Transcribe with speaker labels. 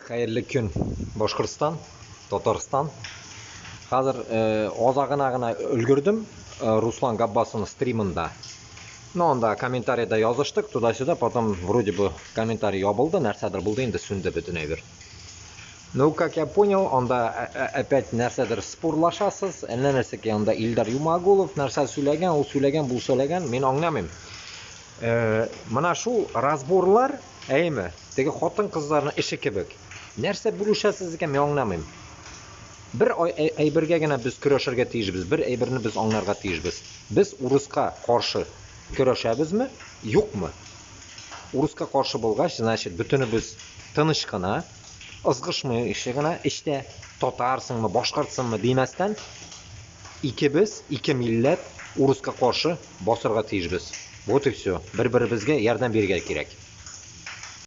Speaker 1: Хәерле көн, Башкортстан, Татарстан. Хәзер азагына гына өлгердем Руслан Габбасовның стримында. Ну, анда комментарийда языштык, туда-сюда, потом вроде бы комментарий ябылды, нәрсәдер булды инде, сүнде бөтен әйбер. Ну, как я понял, анда опять нәрсәдер спорлашасыз, әллә нәрсәкәй анда Илдар Юмагулов нәрсә сөйләгән, ул сөйләгән, бу сөйләгән, мин аңламыйм. Менә шул разборлар, әйеме, теге хатын-кызларның эше кебек. Нәрсә бүлешәсез икән, мин аңламыйм. Бер әйбергә генә без көрәшергә тиешбез, бер әйберне без аңларга тиешбез. Без урыска каршы көрәшәбезме, юкмы? Урыска каршы булгач, значит, бөтенебез тыныч кына, ызгышмыйча гына эчтә татарсыңмы, башкортсыңмы димәстән, икебез, ике милләт урыска каршы басырга тиешбез. Вот и все. Бер-беребезгә ярдәм бирергә кирәк.